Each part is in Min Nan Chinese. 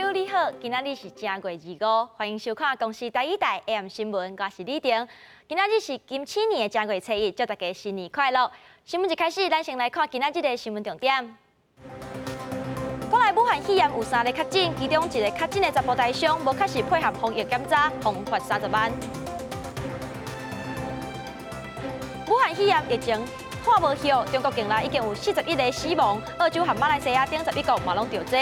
友你好，今仔日是正月25，歡迎收看公視台語台 AM 新聞，我是李婷。今仔日是金鼠年的正月初一，祝大家新年快樂。新聞一開始，咱先來看今仔日的新聞重點。國內武漢肺炎有三例確診，其中一個確診的查埔台商無確實配合防疫檢查，予罰30萬。武漢肺炎疫情拖無歇，中國境內已經有41個死亡，澳洲和馬來西亞等11國嘛攏著這。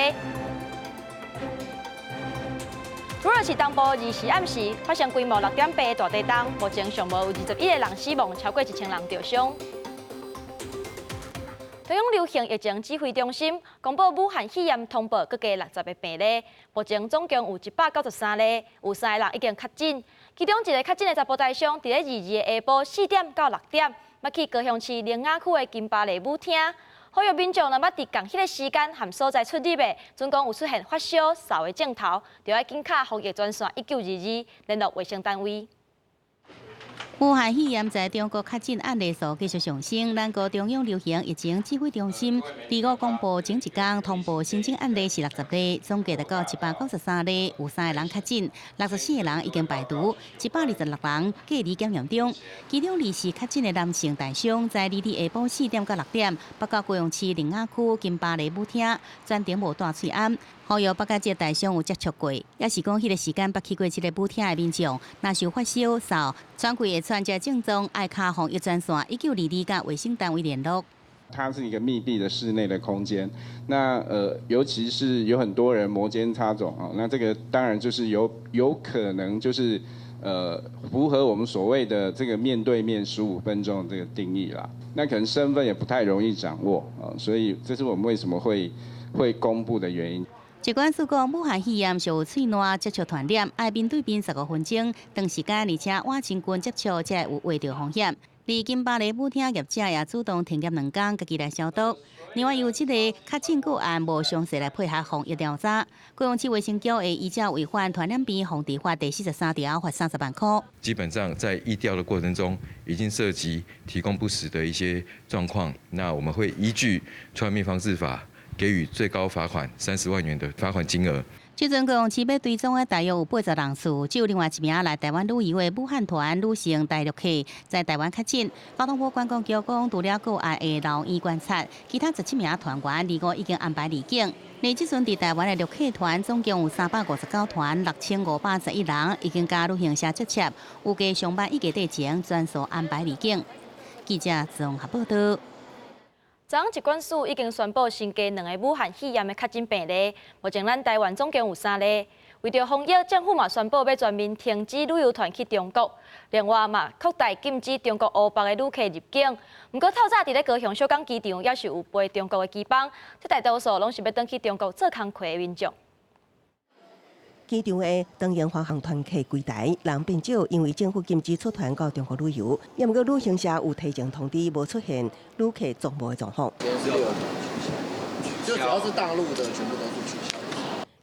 土耳其東部24暗時發生規模6.8的大地動，目前上無有21個人死亡，超過1000人著傷。中央流行疫情指揮中心公布武漢肺炎通報閣加60個病例，目前總共有193例，有三個人已經確診，其中一個確診的查埔台商，佇咧22下晡4點到6點，捌去高雄市苓雅區的金巴利舞廳。呼籲民眾若捌佇仝彼个時間和所在出入的，準講有出現發燒、嗽的症頭，就愛緊敲防疫專線1922聯絡衛生單位。武漢肺炎在中國確診案例數繼續上升，咱國中央流行疫情指揮中心25公布前一工通報新增案例是60例，總計達到193例，有三個人確診，64個人已經排除，126人隔離檢驗中。其中24確診的男性台商，在22下晡4點到6點，捌到高雄市苓雅區金巴利舞廳，全程無戴喙罨。呼籲捌佮這個台商有接觸過，抑是講彼个時間捌去過這个舞廳的民眾，若是有發燒、嗽、喘氣會喘這症狀，愛敲防疫專線1922佮衛生單位聯絡。它是一個密閉的室內的空間，那尤其是有很多人摩肩擦踵啊，那這個當然就是有可能就是符合我們所謂的這個面對面15分鐘這個定義啦。那可能身份也不太容易掌握啊，所以這是我們為什麼會公布的原因。疾管署講，武漢肺炎是有喙瀾接觸傳染，愛面對面15分鐘，長時間而且倚親近接觸，才會有秽著風險。而金巴利舞廳業者也主動停業2工，家己來消毒。另外，有這个確診個案無詳細來配合防疫調查，高雄市衛生局會依照違反傳染病防治法第43條罰30萬塊。基本上在疫調的過程中，已經涉及提供不實的一些狀況，那我們會依據傳染病防治法，給予最高罰款30萬元的罰款金額。這陣高雄市欲追蹤的大約有80人次，只有另外一名來台灣旅遊的武漢團女性大陸客在台灣確診。交通部觀光局講，除了個案會留院觀察，其他17名團員25已經安排離境。而這陣佇台灣的陸客團總共有359團，6511人，已經佮旅行社接洽，預計上萬一個禮前全數安排離境。記者綜合報道。昨昏疾管署已經宣布新加兩个武漢肺炎的確診病例，目前咱台灣總共有三例。為著防疫，政府嘛宣布欲全面停止旅遊團去中國，另外嘛擴大禁止中國湖北的旅客入境。毋過透早佇咧高雄小港機場，猶是有飛中國的機班，這大多數攏是欲轉去中國做工課的民眾。機場的長榮華航團客櫃台人變少，因為政府禁止出團到中國旅遊。也毋過旅行社有提前通知，無出現旅客全無的狀況。就主要是大陸的全部都是取消。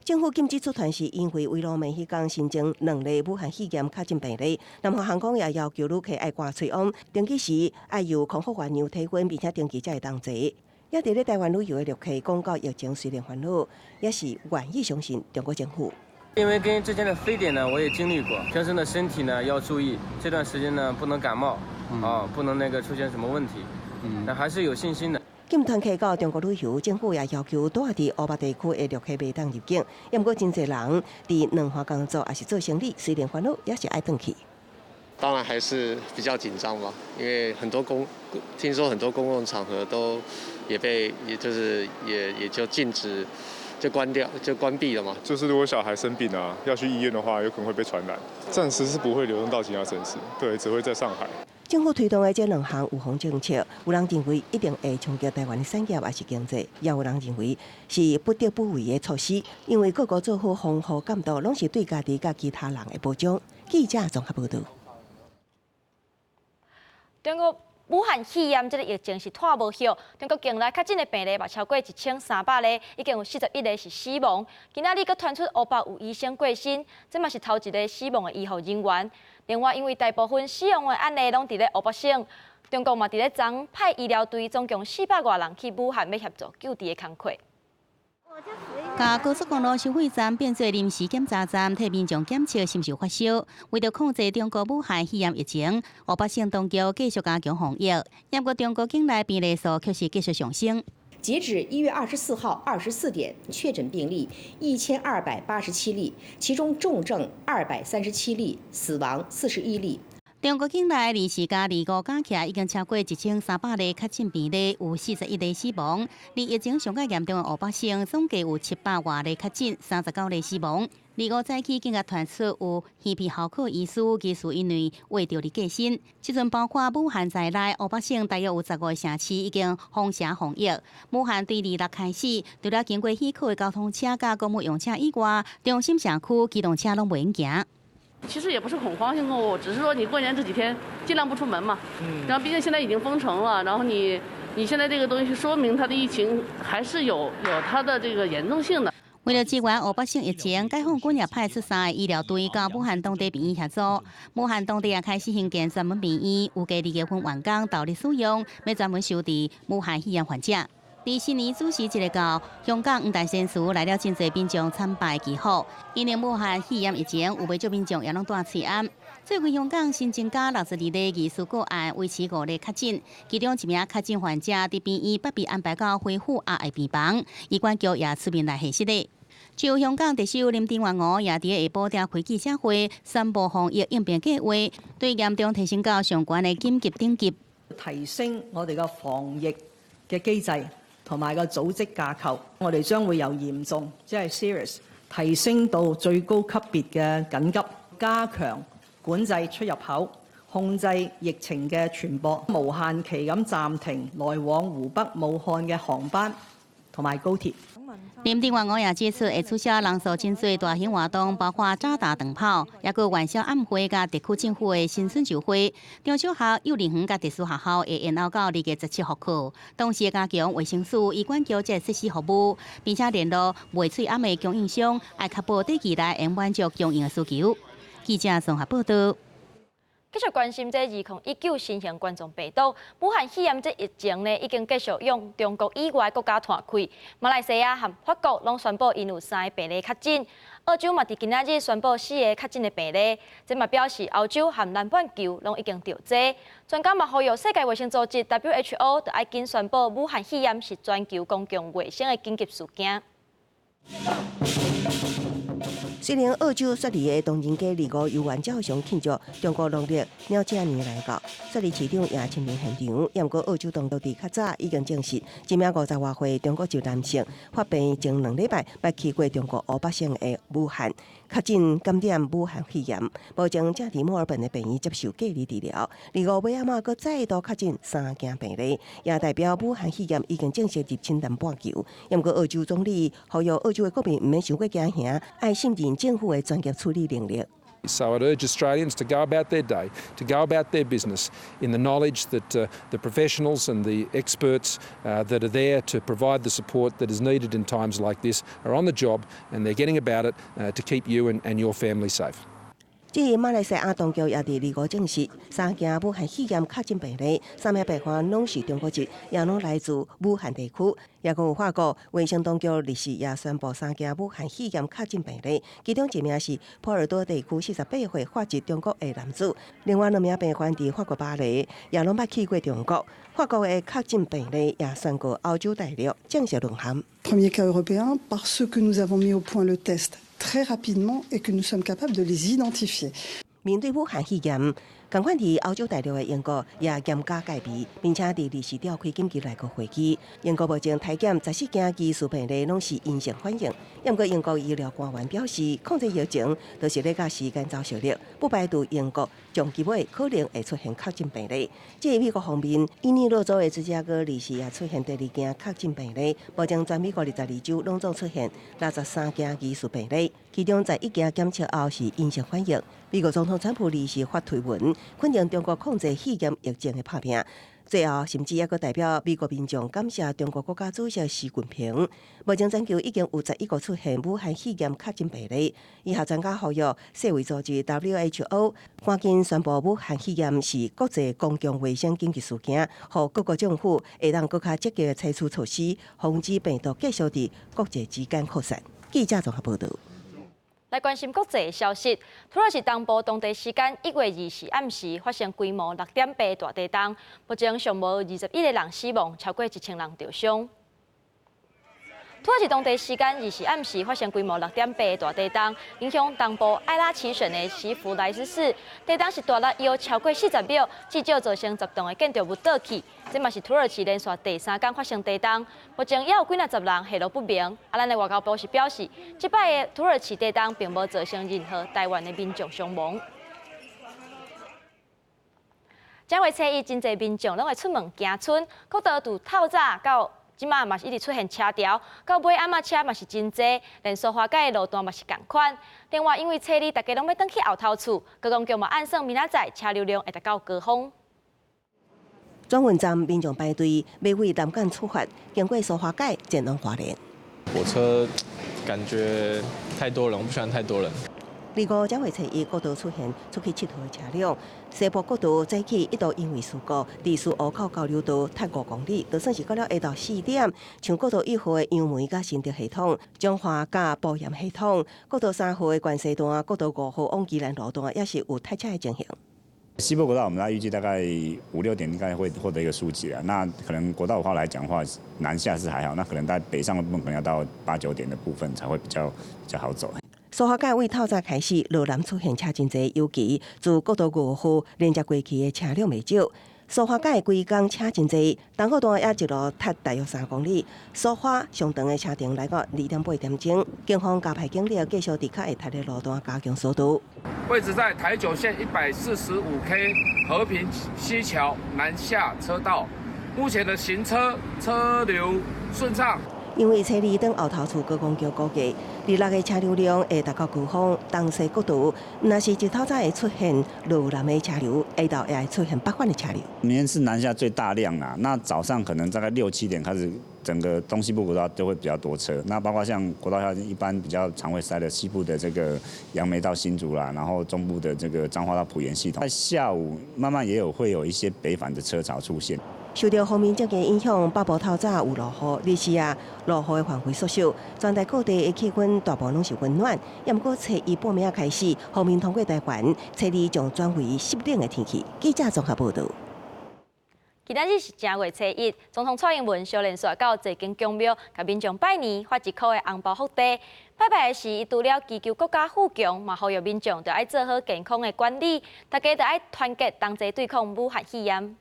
政府禁止出團是因為慰勞門彼工新增兩例武漢肺炎確診病例，南方航空也要求旅客愛掛喙罨，登機時愛由空服員量體溫，並且登機才會當坐。也佇咧台灣旅遊的旅客講到疫情雖然煩惱，也是願意相信中國政府。因為跟之前的非典呢，我也經歷過，平時的身體呢要注意，這段時間呢不能感冒，啊，不能那個出現什麼問題，但還是有信心的。禁團客到中國旅遊，政府也要求住佇湖北地區的旅客袂當入境。也毋過真濟人佇兩岸工作，抑是做生理，雖然煩惱，也是愛轉去。當然還是比較緊張吧，因為很多公，聽說很多公共場合都也被，也就是也就禁止。就關掉，就關閉了嘛。就是如果小孩生病啊，要去醫院的話，有可能會被傳染。暫時是不會流動到其他城市，對，只會在上海。政府推動的這兩項預防政策，有人認為一定會衝擊台灣的產業抑是經濟，也有人認為是不得不為的措施，因為各國做好防護監督，攏是對家己佮其他人的保障。記者綜合報道。中國武漢肺炎這个疫情是拖無歇，中國境內確診的病例嘛超過1300例，已經有41個是死亡。今仔日閣傳出湖北有醫生過身，這嘛是頭一个死亡的醫護人員。另外，因為大部分死亡的案例攏佇咧湖北省，中國嘛佇咧昨派醫療隊總共400外人去武漢，欲協助救治的工課。共高速公路收費站變做臨時檢查站，替民眾檢測是毋是發燒。為著控制中國武漢肺炎疫情，湖北省當局繼續加強防疫。不過中國境內病例數卻是繼續上升。截至1月24號24點，確診病例1287例，其中重症237例，死亡41例。中國境內24加25加起來已經超過1300例確診病例，有41例死亡。而疫情上較嚴重的湖北省總計有700外例確診，39例死亡。二五早起，警察傳出有耳鼻喉科醫師疑似因為穢著而過身。這陣包括武漢在內，湖北省大約有15個城市已經封城防疫。武漢對26開始，除了經過許可的交通車佮公務用車以外，中心城區機動車攏袂用行。其實也不是恐慌性購物，只是說你過年這幾天盡量不出門嘛。然後畢竟現在已經封城了，然後你現在這個東西說明它的疫情還是有它的這個嚴重性的。為了支援湖北省疫情，解放軍也派出三個醫療隊到武漢當地病院協助。武漢當地也開始興建專門病院，預計2月份完工投入使用，欲專門收治武漢肺炎患者。佇新年主時一個到香港黃大仙祠來了真濟民眾參拜祈福，因為武漢肺炎疫情有袂少民眾也攏戴喙罨。最近香港新增加62例疑似個案，維持五例確診，其中一名確診患者佇病院捌被安排到恢復壓的病房，醫管局也出面來核實的。就香港特首林鄭月娥也佇下晡點開記者會，宣布防疫應變計劃，對嚴重提升到上懸的緊急等級，提升我哋個防疫嘅機制同埋個組織架構，我哋將會由嚴重即係 serious 提升到最高級別嘅緊急，加強管制出入口，控制疫情嘅傳播，無限期咁暫停來往湖北武漢嘅航班同埋高鐵。林鄭月娥也指出，會取消人數真濟大型活動，包括渣打長跑，抑閣元宵暗會佮特區政府的新春酒會。中小學、幼兒園佮特殊學校會延後到2月17號復課。同時加強衛生署、醫管局這設施服務，並且聯絡賣喙罨的供應商，愛確保短期內會滿足供應的需求。記者綜合報道。繼續關心這2019新型冠狀病毒，武漢肺炎這疫情呢，已經繼續向中國以外國家傳開。馬來西亞和法國攏宣布𪜶有三个病例確診，澳洲嘛佇今仔日宣布四个確診的病例，這嘛表示歐洲和南半球攏已經著這。專家嘛呼籲世界衛生組織 WHO 著愛緊宣布武漢肺炎是全球公共衛生的緊急事件。雖然澳洲雪梨的唐人街二五猶原照常慶祝中國農曆鳥鼠年來到，雪梨市長也親臨現場。毋過澳洲當局佇較早已經證實，一名50外歲中國籍男性發病前2禮拜捌去過中國湖北省的武漢，確診感染武漢肺炎，目前正佇墨爾本的病院接受隔離治療。二五尾仔嘛，閣再度確診三件病例，也代表武漢肺炎已經正式入侵南半球。毋過澳洲總理呼籲澳洲的國民毋免傷過驚嚇，愛信任政府的專業處理能力。 So I'd urge Australians to go about their day, to go about their business in the knowledge that the professionals and the experts that are there to provide the support that is needed in times like this are on the job and they're getting about it to keep you and your family safe. 至於馬來西亞當局也佇二五證實，三件武漢肺炎確診病例，三名病患攏是中國籍，也攏來自武漢地區。抑閣有法國衛生當局日時也宣布三件武漢肺炎確診病例，其中一名是波爾多地區48歲法籍中國的男子，另外兩名病患佇法國巴黎，也攏捌去過中國。法國的確診病例也宣告歐洲大陸正式淪陷。 Premier cas européen parce que nous avons mis au point le test très rapidement et que nous sommes capables de les identifier. 面對武漢肺炎，仝款佇歐洲大陸的英國也嚴加戒備，並且佇二時召開緊急內閣會議。英國目前篩檢14件疑似病例攏是陰性反應。毋過英國醫療官員表示，控制疫情就是咧佮時間鬥相力，不排除英國長期尾可能會出現確診病例。至於美國方面，伊利諾州的芝加哥二時也出現第二件確診病例，目前全美國22州攏總出現63件疑似病例，其中11件檢測後是陰性反應。美國總統川普二時發推文，肯定中國控制肺炎疫情的拍拚。最後，甚至猶閣代表美國民眾感謝中國國家主席習近平。目前全球已經有11個出現武漢肺炎確診病例。醫學專家呼籲世衛組織 WHO 趕緊宣布武漢肺炎是國際公共衛生緊急事件，予各國政府會當閣較積極採取措施，防止病毒繼續佇國際之間擴散。記者綜合報道。來關心國際消息，土耳其東部當地時間1月24暗時發生規模6.8大地動，目前上無21個人死亡，超過1000人著傷。土耳其當地時間24暗時發生規模6.8大地動，影響東部艾拉齊省的西弗萊斯市。地動是大力約超過40秒，至少造成10棟的建築物倒去。這嘛是土耳其連續第三工發生地動，目前猶有幾若十人下落不明。啊，咱的外交部是表示，這擺的土耳其地動並無造成任何台灣的民眾傷亡。正月初一，真濟民眾攏會出門行春，國道自透早到這馬嘛是一直出現車潮，到尾暗仔車嘛是真濟，連蘇花改的路段嘛是仝款。另外，因為初二大家攏欲轉去後頭厝，高公局嘛按算明仔載車流量會達到高峰。轉運站民眾排隊，欲對南港出發，經過蘇花改前往花蓮。火車感覺太多人，我不喜歡太多人。二五正月初一，國道出現出去𨑨迌的車輛。西部國道早起一度因為事故，佇蘇澳口交流道塞5公里，就算是到了下晝4點，像國道1號的楊梅佮新竹系統、彰化佮埔鹽系統、國道3號的關西段、國道5號往宜蘭路段，也是有塞車的情形。西部國道我們大概預計大概五六點應該會獲得一個疏解啊。那可能國道5號來講的話，南下是還好，那可能在北上的部分可能要到八九點的部分才會比較好走。蘇花改對透早開始，路南出現車真濟，尤其自國道5號連接過去的車輛袂少。蘇花改規工車真濟，東澳段也一路塞大約3公里。蘇花上長的車程來到2.8點鐘，警方加派警力繼續佇較會塞的路段加強疏導。位置在台九線145 K 和平西橋南下車道，目前的行車車流順暢。因為初二轉後頭厝高公橋估計，二六的車流量會達到高峰。東西國道若是一透早會出現路南的車流，下晝也會出現北返的車流。明天是南下最大量啦，那早上可能大概六七點開始，整個東西部國道都會比較多車。那包括像國道下一般比較常會塞的西部的這個楊梅到新竹啦，然後中部的這個彰化到埔鹽系統，在下午慢慢也有會有一些北返的車潮出現。受著鋒面積的影響，北部透早有落雨，日時啊落雨的範圍縮小，全台各地的氣溫大部分攏是溫暖。也毋過初一半暝開始，鋒面通過台灣，初二將轉為濕冷的天氣。記者綜合報道。今仔日是正月初一，總統蔡英文小連續到濟間宮廟，共民眾拜年，發一箍的紅包福袋。拜拜的時，伊除了祈求國家富強，嘛呼籲民眾著愛做好健康的管理，大家著愛團結同齊對抗武漢肺炎。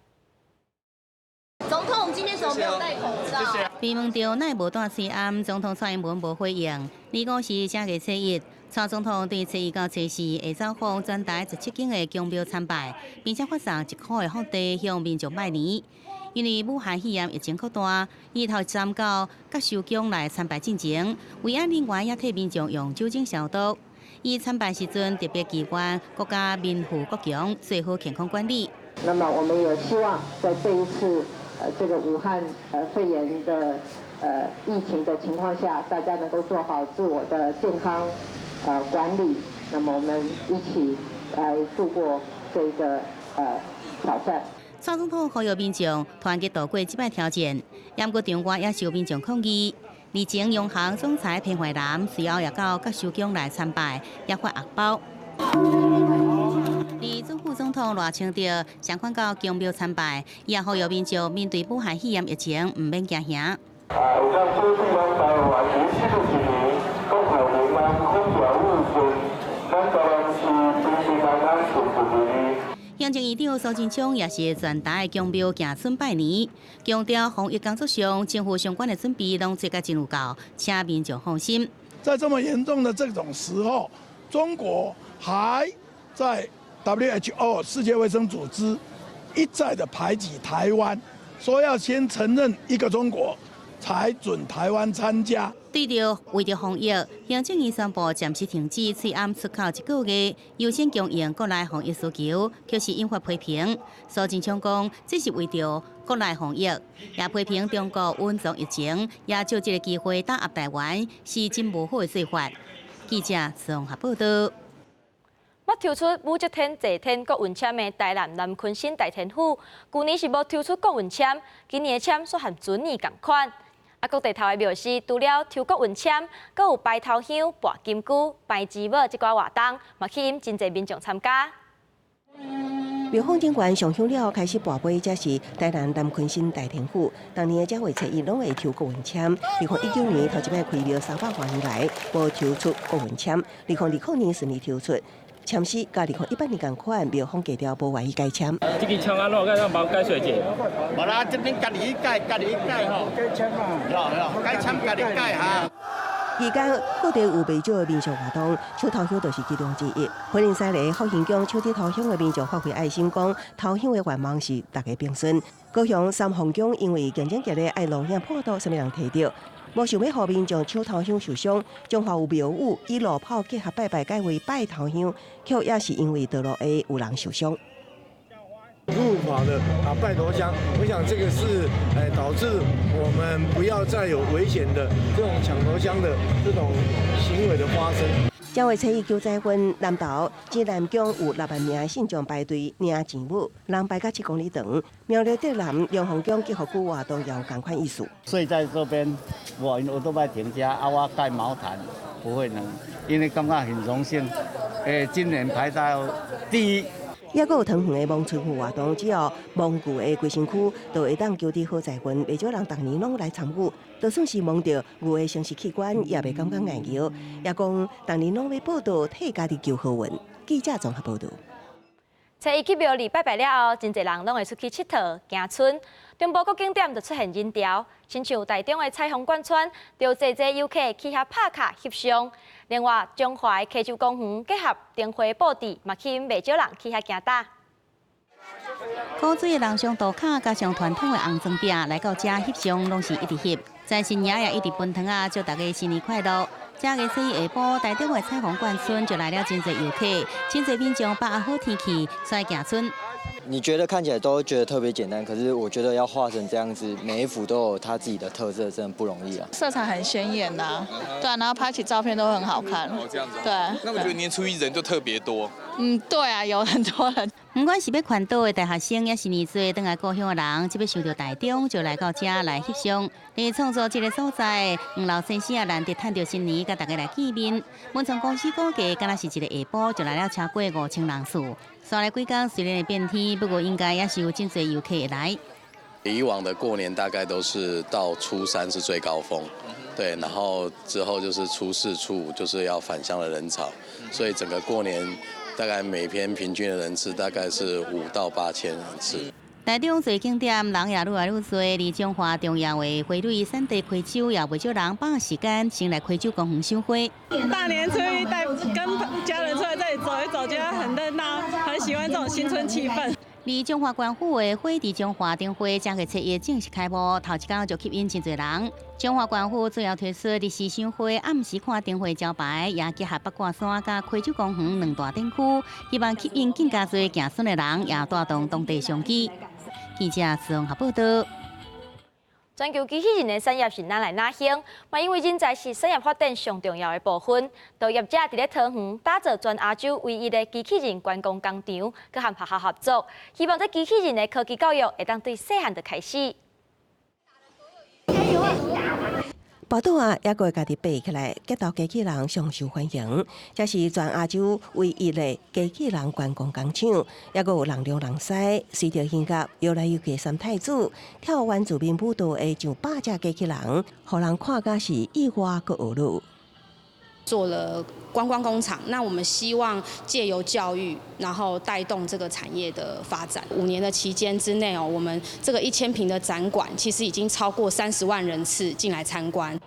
總統今天怎麼沒有戴口罩？被問到哪會無戴喙罨，總統蔡英文無回應。二五是正月初一，蔡總統對初一到初四會走訪全台17間的宮廟參拜，並且發送一箍的福袋向民眾拜年。因為武漢肺炎疫情擴大，伊頭一站到覺壽宮來參拜進前，維安人員也替民眾用酒精消毒。伊參拜時陣特別祈願國家民富國強，做好健康管理。那麼我們也希望在這一次這個武漢肺炎的疫情的情況下，大家能夠做好自我的健康管理。那麼我們一起來度過這個挑戰。蔡總統呼籲民眾團結度過這擺挑戰，毋過場外也受民眾抗議。而前央行總裁彭淮南隨後也到覺壽宮來參拜，也發紅包。而總副總統賴清德相款到宮廟參拜，也呼籲民眾面對武漢肺炎疫情，毋免驚嚇。會當保庇咱台灣有新的一年，國泰民安，風調雨順，咱台灣是平平安安、順順利利。行政院長蘇貞昌也是全台宮廟行春拜年，強調防疫工作上，政府相關的準備攏做甲真有夠，請民眾放心。在這麼嚴重的這種時候，中國還在 WHO 世界衛生組織一再的排擠台灣，說要先承認一個中國，才准台灣參加。對著為著防疫，行政院宣布暫時停止喙罨出口一個月，優先供應國內防疫需求，卻是引發批評。蘇貞昌講，這是為著國內防疫，也批評中國隱藏疫情，也藉這个機會打壓台灣，是真無好的做法。記者綜合報道。欲抽出武則天坐天國運籤的台南南鯤鯓大天府，舊年是無抽出國運籤，今年的籤煞和準年仝款。啊，各地頭的廟寺除了抽國運籤，閣有拜頭香、跋金龜、拜珠寶這寡活動，嘛吸引真濟民眾參加。廟方長官上香了，開始跋杯，這是台南南鯤鯓大天府。逐年的正月初一攏會抽國運籤。2019年頭一擺開廟300外年來，無抽出國運籤。2020年順利抽出。籤詩佮2018年仝款，廟方低調無願意改籤。這支籤按怎改，無解說者？無啦，這邊家己去改，家己去改吼。改籤嘛，改籤家己改哈。期間各地有袂少的民俗活動，搶頭香就是其中之一。雲林西螺福興宮搶這頭香的民眾發揮愛心，講頭香的願望是逐家平順。高雄三鳳宮因為競爭激烈，愛露營破肚，啥物人提著，無想欲予民眾搶頭香受傷。彰化有廟宇以路跑結合拜拜改為拜頭香，卻也是因為道路下有人受傷。路跑的啊拜頭香，我想這個是導致我們不要再有危險的這種搶頭香的這種行為的發生。正月初一求財運，南投指南宮有6萬名的信眾排隊領錢母，人排到7公里長。苗栗竹南龍鳳宮結合古活動也有仝款意思。睡在這邊，我都愛停遮啊，我蓋毛毯不會冷，因為感覺很榮幸，今年排到第一。抑閣有桃園的望春福活動，只要望舊的規身軀，就會當求得好財運。袂少人逐年攏來參與，就算是摸著牛的生殖器官，也袂感覺礙搖。也講逐年攏欲報到替家己求好運。記者綜合報導。初一去廟裡拜拜了後，真濟人攏會出去𨑨迌、行春。中部各景點就出現人潮，親像台中的彩虹貫村，就濟濟遊客去遐拍卡翕相。另外，彰化的溪洲公園結合燈會布置，嘛吸引袂少人去遐行搭。古錐的龍翔渡口加上傳統的紅妝餅來到遮翕相，攏是一直翕。財神爺也一直分糖仔，祝大家新年快樂。這个初一下晡，台中的彩虹貫村就來了真濟遊客，真濟民眾把握好天氣出來行春。你覺得看起來都覺得特別簡單，可是我覺得要畫成這樣子，每一幅都有它自己的特色，真的不容易啊。色彩很鮮豔吶，對啊，然後拍起照片都很好看。哦，這樣子。對。那我覺得年初一人就特別多。嗯，對啊，有很多人。不管是欲環島的大學生，抑是年歲轉來故鄉的人，這欲想著台中就來到遮來翕相。佇創造這个所在，黃老先生也難得趁著新年，佮大家來見面。文創公司估計，敢若是一个下晡就來了超過5000人次。紲來幾工雖然會變天，不過應該也是有真濟遊客會來。以往的過年大概都是到初三是最高峰，對，然後之後就是初四、初五就是要返鄉的人潮，所以整個過年大概每天平均的人次大概是5到8千人次。台中濟景點人也愈來愈濟，離彰化重要的花蕊產地溪洲也袂少人把握時間先來溪洲公園賞花。大年初一帶跟家人出來這裡走一走，覺得很熱鬧，很喜歡這種新春氣氛。佇彰化縣府的火佇彰化燈會，正月初一正式開幕，頭一工就吸引真濟人。彰化縣府最後推出日時賞花、暗時看燈會招牌，也結合八卦山佮溪洲公園兩大景區，希望吸引更加濟行春的人，也帶動當地商機。記者綜合報道。全球機器人的產業是愈來愈興，嘛因為人才是產業發展上重要的部分。就業者佇咧桃園打造全亞洲唯一的機器人觀光工廠，閣和學校合作，希望這機器人的科技教育會當對細漢就開始。報道啊，猶閣會家己爬起來，街頭機器人上受歡迎。這是全亞洲唯一的機器人觀光工廠，猶閣有人龍人獅，隨著興甲搖來搖去的三太子，跳原住民舞蹈的上百隻機器人，予人看甲是意外閣懊惱。做了觀光工廠，那我們希望借由教育，然後帶動這個產業的發展。5年的期間之內哦，我們這個1000坪的展館，其實已經超過30萬人次進來參觀。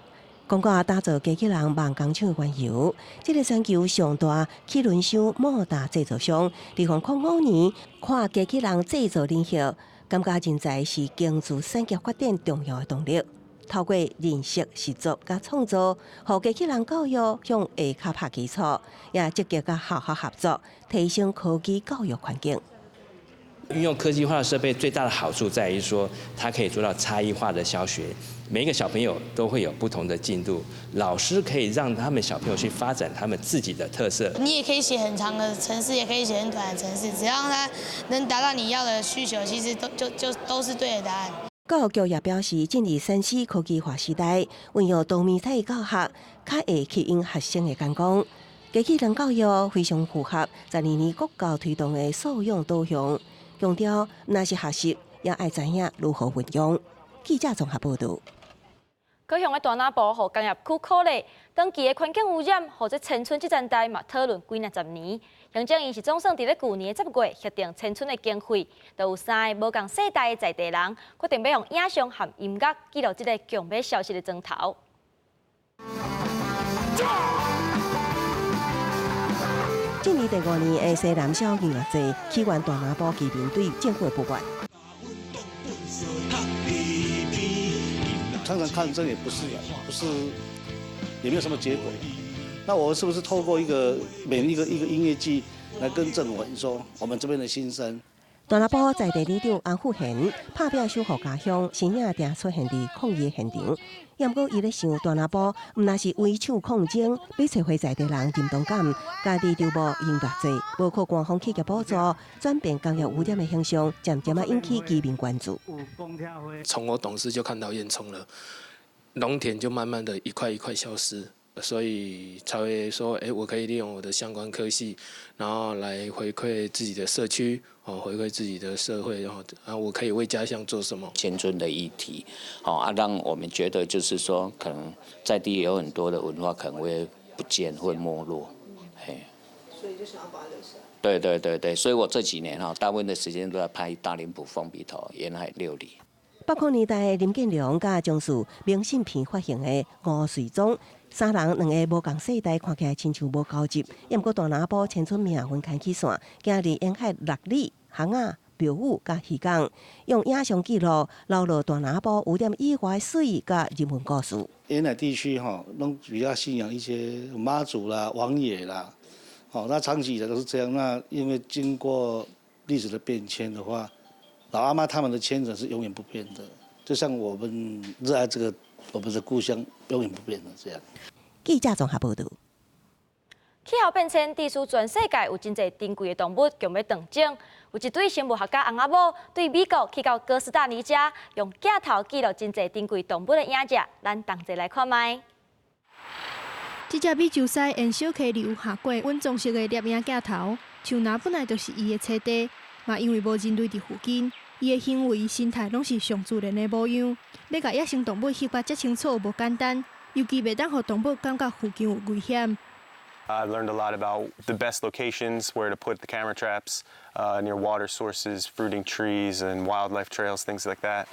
講到打造機器人夢工廠的緣由，這个全球上大齒輪箱莫達製造商，2005年跨機器人製造領域，感覺人才是經濟產業發展重要的動力。透過認識、實作佮創造，予機器人教育向下跤拍基礎，也積極佮學校合作，提升科技教育環境。運用科技化的設備最大的好處在於說，它可以做到差異化的教學，每一個小朋友都會有不同的進度，老師可以讓他們小朋友去發展他們自己的特色。你也可以寫很長的程式，也可以寫很短的程式，只要它能達到你要的需求，其實都就就都是對的答案。教育局也表示，進入3C 科技化時代，運用多媒體教學，較會吸引學生的眼光。機器人教育非常符合12年國教推動的素養導向，強調若是學習，也愛知影如何運用。記者綜合報導。高雄的大林埔予工業區苦咧，長期的環境污染，予這遷村這層代嘛討論幾若十年。行政院是總算佇咧舊年的10月核定遷村的經費，就有三个無仝世代的在地人決定欲用影像和音樂記錄這个強欲消失的莊頭。進入第五年的西南小音樂節，起源大林埔居民對政府的不滿。常常抗爭也不是，不是，也沒有什麼結果。那我是不是透過一個每一個一個音樂季來跟政府說我們這邊的心聲？大林埔在地里長安富賢拍拚守護家鄉，身影定出現佇抗議現場。毋過伊咧想，大林埔毋但是圍牆抗爭，欲揣回在地人認同感，家己籌募音樂節，無靠官方企業補助，轉變工業污染的形象，漸漸仔引起居民關注。從我懂事就看到煙囪了，農田就慢慢的一塊一塊消失。所以才會說，欸，我可以利用我的相關科系，然後來回饋自己的社區，哦，回饋自己的社會，然後啊，我可以為家鄉做什麼？遷村的議題，好啊，讓我們覺得就是說，可能在地有很多的文化可能會不見，會沒落，嘿。所以就想要把它留下來。對對對對，所以我這幾年哈，大部分的時間都在拍大林埔鳳鼻頭沿海6里。800年代林建良佮將士明信片發行的吳瑞宗。三人兩个無仝世代，看起來親像無交集。毋過大林埔遷村命運牽起線，行佇沿海6里、巷仔、廟宇佮漁港，用影像記錄留落大林埔污染以外的水佮人文故事。沿海地區吼，攏比較信仰一些媽祖啦、王爺啦，吼，那長期以來都是這樣。那因為經過歷史的變遷的話，老阿媽他們的牽扯是永遠不變的，就像我們熱愛這個我們的故鄉，永遠不變的這樣。記者綜合報導。氣候變遷，致使全世界有真濟珍貴的動物強欲斷種。有一對生物學家翁仔某對美國去到哥斯達黎加，用鏡頭記錄真濟珍貴動物的影像，咱同齊來看覓。這隻美洲獅沿小溪流下過穩裝式的攝影鏡頭，樹林本來就是伊的棲地，嘛因為無人類佇附近，伊的行為神態攏是上自然的模樣。欲共野生動物翕甲遮清楚，無簡單，尤其袂當予動物感覺附近有危險。 I've learned a lot about the best locations where to put the camera traps, near water sources, fruiting trees, and wildlife trails, things like that.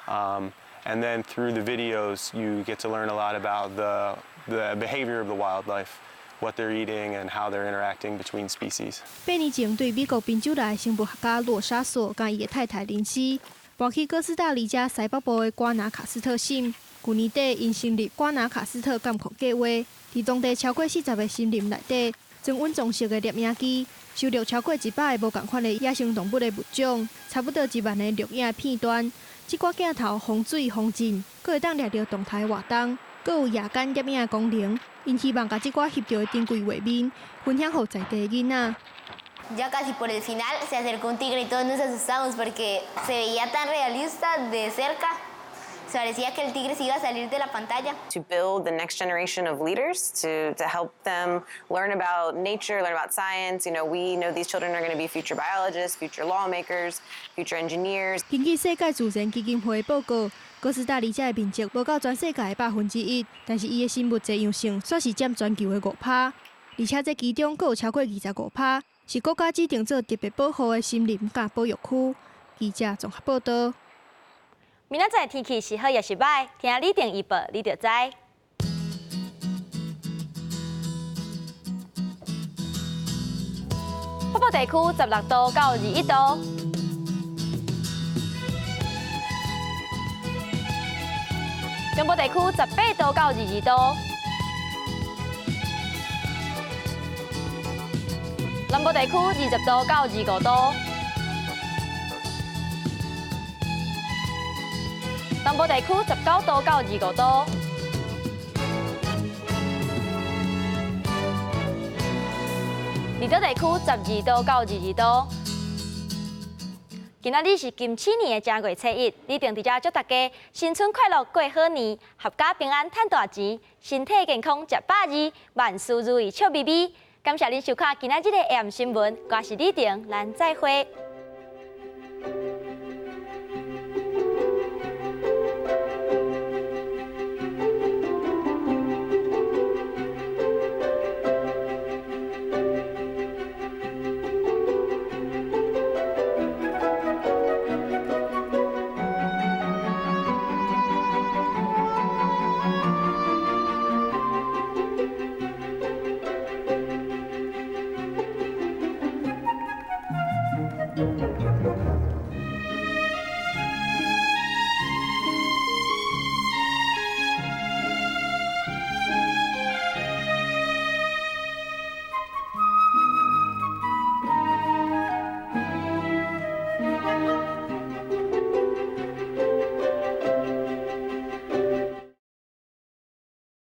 And then through the videos, you get to learn a lot about the behavior of the wildlife, what they're eating, and how they're interacting between species. 8年前，對美國賓州來的生物學家洛沙索佮伊的太太林西，搬去哥斯達黎加西北部的瓜納卡斯特省。舊年底，𪜶成立瓜納卡斯特監控計劃，佇當地超過40個森林內底，裝穩裝式的攝影機，收錄超過100個無仝款的野生動物的物種，差不多1萬個錄影的片段。這寡鏡頭防水防震，閣會當掠著動態活動，閣有夜間攝影的功能。𪜶希望共這寡翕著的珍貴畫面分享予在地囡仔。 Ya casi por el final se acercó un tigre y todos nos asustamos porque se veía tan realista de cerca. Se parecía que el tigre se iba a salir de la pantalla. To build the next generation of leaders, to help them learn about nature, learn about science. We know these children are going to be future biologists, future lawmakers, future engineers. 根據世界自然基金會報告，哥斯達黎加的面積無夠全世界的1%，但是伊的生物多樣性煞是佔全球的5%，而且這其中閣有超過25%是國家指定做特別保護的森林佮保育區。記者綜合報導。明仔載天氣是好抑是䆀？聽李定預報，你就知。北部地區16度到21度，中部地區18度到22度，南部地區20度到25度。东部地區19度到25度。離島地區12度到22度。今仔日是金鼠年的正月初一，李定佇遮祝大家新春快樂，過好年，闔家平安，趁大錢，身體健康，食百二，萬事如意，笑眯眯。感謝您收看今仔日的 AM 新聞，我是李定，咱再會。